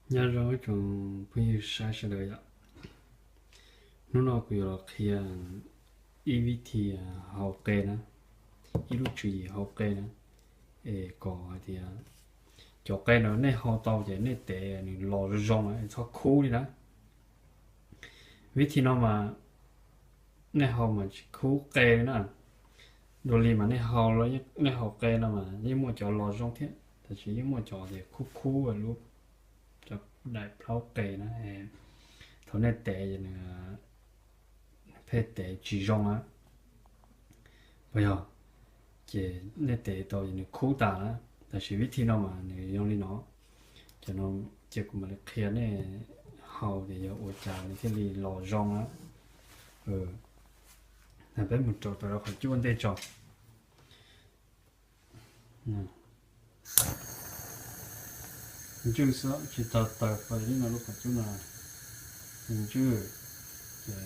Nyob zoo ib tsoom phooj ywg saib sawv daws yom. Hnub no kuv yuav los qhia ib vib thi hau qe na, ib lub tswv yim hau qe na, es kom hais tias cov qe no nej hau tau ces nej tev nws los zoo zoo na, txhob khub li na. Vib thi no mas nej hau mas tsis khub qe li na. Dua li mas nej hau, nej hau qe no mas yeej muaj cov los zoo thiab, tab sis yeej muaj cov tias khub khub lub, cov daim plaub qe na, thaum nej tev ces nws pheej tev tsis zoo na. Puas yog? Ces nej tev tau ces nws khub tas na. Tab sis vib thi no mas nws zoo li no, ces kuv mam li qhia nej hau tias yog ua cas nws thiaj li los zoo na. Peb mus rau tau qhov cuaj ntej tso. Ntswj xwb, tsis tau taws pais li no lub qhov cub no. Ntswj, ces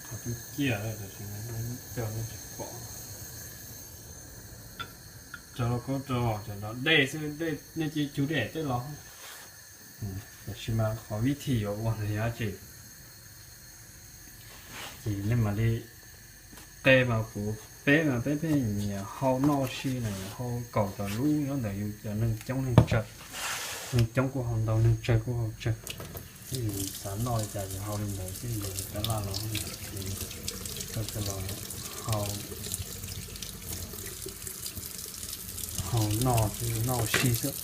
qhov cub ciaj, coj nej tsis pom. Tso lauj kaub rau, cov no dej xwb, nej cia cug dej tej los. Tab sis mas qhov vib thi yuav ua ntawd yog dab tsi? Ces nej mam li, qe mas kuv, peb mas peb pheej nyiam hau noj si na, hau kaum tau lub nyob ntawm yus cov neeg coob neeg tsawg. Neeg coob kuj hau ntau, neeg tsawg kuj hau tsawg. Yus xav noj li cas yus hau li ntawd xwb, yus tab laj los ces koj coj los hau, hau noj, noj ua si xwb.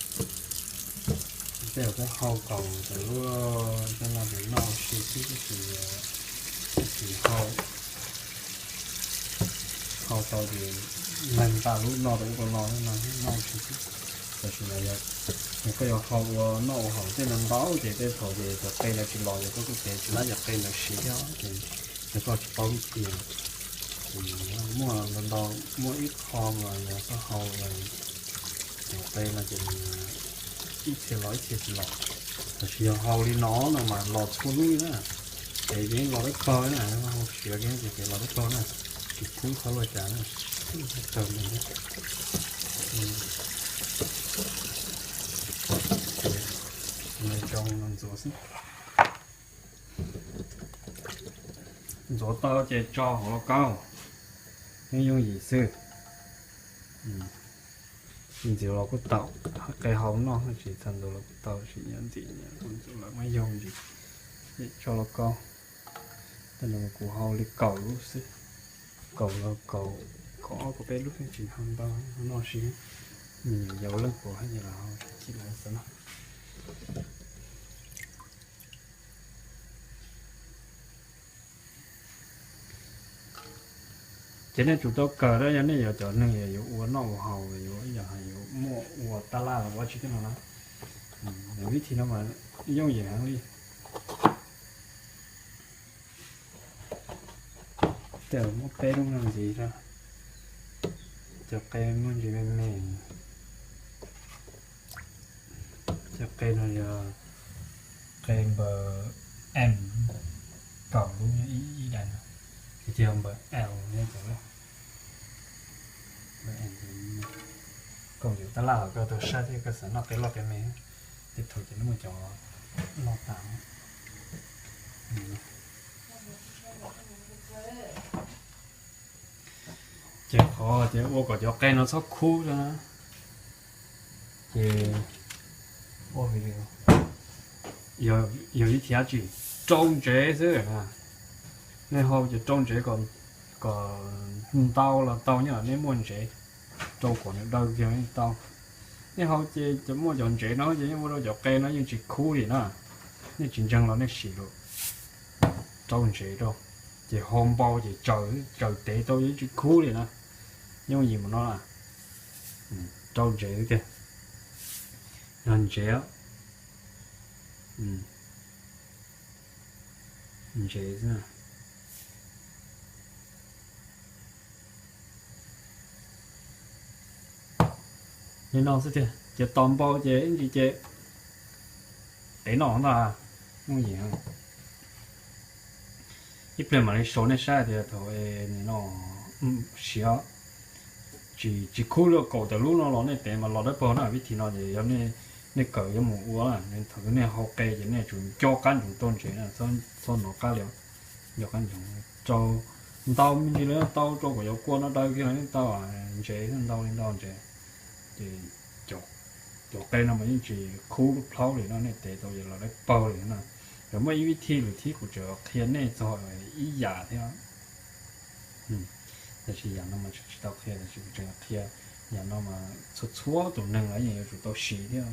Tej zaum peb hau kaum tau lub, tej no ces noj ua si xwb, tab sis hau tau ces neeg ntaj lub noj tau ub tau no, noj ua si xwb. Tam sim no yog koj yuav hau ua noj ua haus tej no ntau ces tej thaum ces cov qe ntawd tsis los ces koj kuj tev tsis lab cov qe ntawd siv thiab ces yog koj tsis paub vib thi. Ces muaj ntau ntau, muaj ib qho mas yog koj hau cov qe no ces nws ib txhia los ib txhia tsis los. Tab sis yog hau li no no mas los txhua lub li na. Ces yeej los dawb paug na, hau siav kiag ces los dawb paug na, tsis khub qhov luaj cas na. Tawg ntawd thiab. Ntxuav xwb. Ntxuav tau ces tso hauv lauj kaub, yeej yooj yim xwb. Ntxiv los kuj tau, qe hau noj tsis txog ntxuav los kuj tau, tab sis nyob ntxiv kuj ntxuav los muab yoog ntsis, tso lauj kaub. Tej no kuv hau li kaum lub xwb, kaum los kaum, kaum ob kaum peb lub xwb, tsis hau ntau, noj si. Nws yau leej puas hab los hau tsis lawv xav no. Ces nej tsum tau kawm na, yog nej yog cov neeg yuav ua noj ua haus, yuav ib yam hais yuav muaj ua taj laj los ua tsi tej no na, vib thi no mas yooj yim heev li. Tej zaum muab peb lub no ntxiv rau, cov qe muaj ntsis me me. Cov qe no yog qe npawb M, kaum lub ib daim no, ces yog npawb L ne cov lawm. Koj yuav taj laj los koj tau saib thiab, koj xav noj qe loj qe me, tej thaum ces nws muaj cov noj tas. Ces qhov tias ua kom cov qe no txhob khub na, ces ua video, yog vib thi dab tsi? Rau ntsev xwb. Nej hau ces rau ntsev kom ntau los tau, nyob nej muaj ntsev rau kom nws daw kiag tau. Nej hau ces muaj cov ntsev no ces yeej ua rau cov qe no yeej tsis khub li na. Nej tsis ntseeg los nej sim los, rau ntsev rau, ces hau npau ces tsaws, tsaws tev tau yeej tsis khub li na. Yooj yim mus no na, rau ntsev tiag, yog ntsev, ntsev xwb. Li no xwb tiag, ces tos npau ces ib ntsis ces tev noj ntag. Yooj yim. Ib pliag mam li sau nej saib tias thaum no siav tsis khub li kaum tawm lub no los nej tev mas los dawb paug na. Vib thi no ces yog nej Nej kawm yuav mus ua, thaum twg nej hau qe ces nej tsum nco qab ntsoov tau ntsev na, txhob nov qab li. Nco qab ntsoov rau ntau me ntsis li, tau rau kom yuav kua no daw kiag los nej tau ntsev ntau li ntau ntsev. Ces cov qe no mas yeej tsis khub lub plhaub li no, nej tev tau ces los dawb paug li na. Yog muaj ib vib thij lwm thib kuv tseem qhia nej txog ib yam thiab. Tab sis yam no mas tsis tau qhia, tab sis kuv tseem qhia yam no mas txhua txhua tus neeg los yeej yuav tsum tau siv thiab.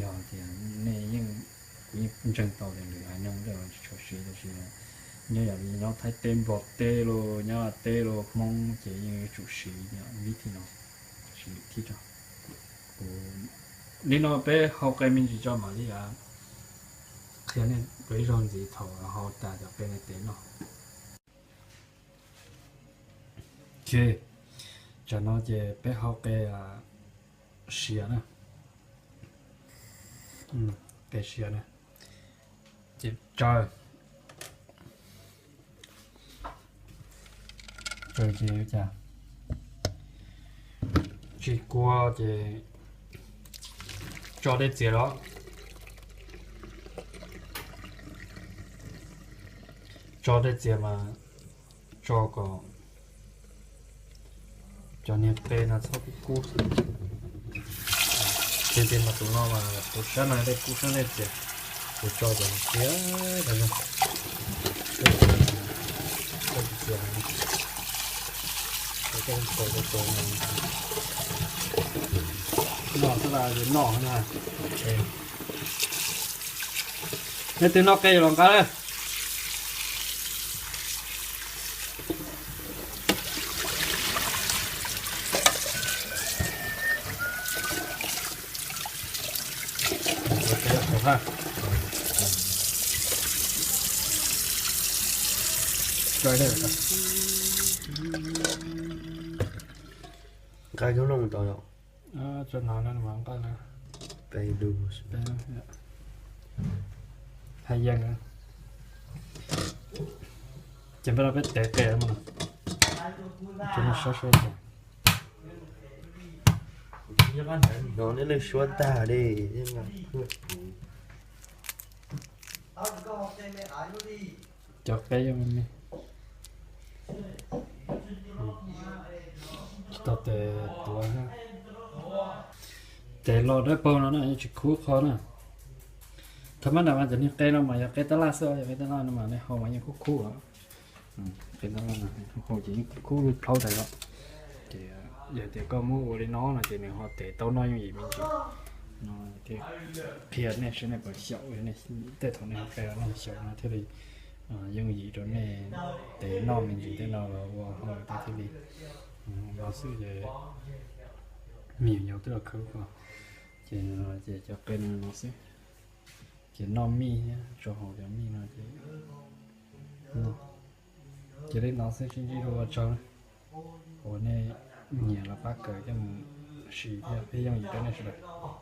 Yog tias nej yeej, kuv yeej ntseeg tau tias lwm haiv neeg tsis tshua siv, tab sis nyob yam li nyob Thaib teb, Nplog teb los, Nyab Laj teb los, Hmoob ces yeej yuav tsum siv vib thij no. Tab sis lwm thib tso, kuv, li no peb hau qe me ntsis tso mam li qhia nej dua ib zaug ntxiv thaum hau tas cov qe no tev no. Ok, tsam no ces peb hau qe siav na. Qe siav na, ces tsaws, tsaws ces ua cas tsis kua ces tso dej txias los, tso dej txias mas tso kom cov niag qe no txhob kub kub xwb. Ces tias mas tus no mas tus sab no dej kub sab dej txias, kuv tso cov txias, dej txias, dej txias no, noj xwb las, noj na. Nej twg noj qe los nqa na. Nqa cov no mus tod yom. Hais yees, ces npaj no peb tev qe no, saib saib. No nej lwj suab tag li. Cov qe me me, tsis tau tes tuav, tes los dawb paug no na, yeej tsis khub qhov na. Thaum mab nram mas cov niag qe no mas yog qe tab laj xwb, yog qe tab laj no mas nej hau mas yeej khub khub os. Qe tab laj no hau ces yeej khub khub lub plhaub tais los. Ces yog tias koj muab ua li no no ces nws ho tes tau noj yooj yim me ntsis. No thiaj qhia nej seb nej puas xyaum, tej thaum nej hau qe los nej xyaum no thiaj li yooj yim rau nej tes noj me ntsis tej no los ua hauj lwm tej thiaj li no xwb ces me nyuam yaus twb los khawb ko. Ces, ces cov qe no no xwb. Ces noj mij thiab, tso hauv cov mij no ces, ces li no xwb, sib ntsib dua ua tsaug. Ua nej nyiam los pab kawm coj mus siv thiab peb yooj yim rau nej sawv daws.